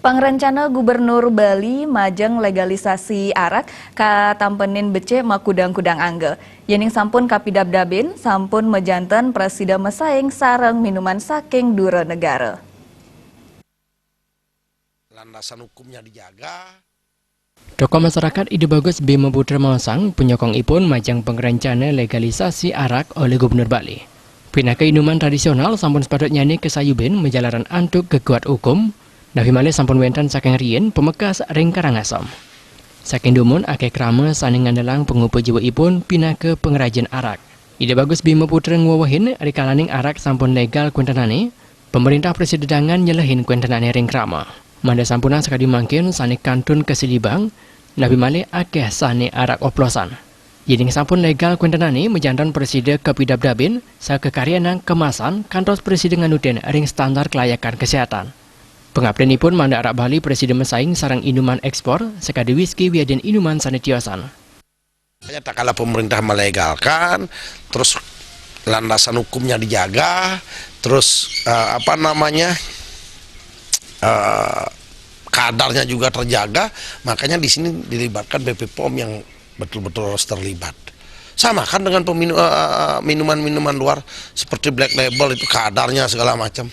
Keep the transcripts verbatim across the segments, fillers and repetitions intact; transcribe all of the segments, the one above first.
Pangrencana Gubernur Bali majeng legalisasi arak katampenin becik makudang-kudang angga. Yéning sampun kapidabdabin, sampun majanten prasida masaing sareng minuman saking dura negara. Landasan hukumnya dijaga. Tokoh masyarakat Ida Bagus Bima Putra maosang penyokongipun majeng pangrencana legalisasi arak oleh Gubernur Bali. Pinaka inuman tradisional sampun sepatutnyane kasayubin majalaran antuk kekuat hukum, napi malih sampun wenten saking riyin pamekas ring Karangasem. Saking dumun akeh krama sane ngandelang pangupa jiwaipun pinaka pangrajin arak. Ida Bagus Bima Putra ngwewehin rikalaning arak sampun legal kuentenane, pemerintah prasida dangan nyelehin kuentenane ring krama. Mangda sampunang sakadi mangkin sane kantun kasilibang, napi malih akeh sane arak oplosan. Yening sampun legal kuentenane majanten prasida kapidabdabin, sakakaryanang kemasan kantos prasida nganutin ring standar kelayakan kesehatan. Pangaptinipun mangda arak Bali prasida masaing sareng inuman ekspor, sakadi whisky wiadin inuman sane tiosan. Makanya tak kala pemerintah melegalkan, terus landasan hukumnya dijaga, terus eh, apa namanya eh, kadarnya juga terjaga, makanya di sini dilibatkan B P pom yang betul-betul harus terlibat. Sama kan dengan peminu, eh, minuman-minuman luar seperti black label itu kadarnya segala macam.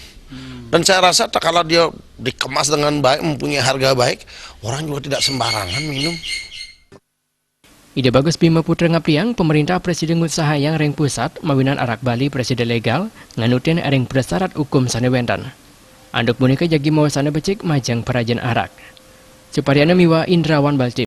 Dan saya rasa tak kala dia dikemas dengan baik, mempunyai harga baik, orang juga tidak sembarangan minum. Ida Bagus Bima Putra ngaptiang, pemerintah prasida ngutsahayang ring pusat mawinan arak Bali prasida legal nganutin ring prasyarat hukum sane wenten. Antuk punika jagi mawasana becik majeng parajin arak. Suparyana miwah Indrawan Balti.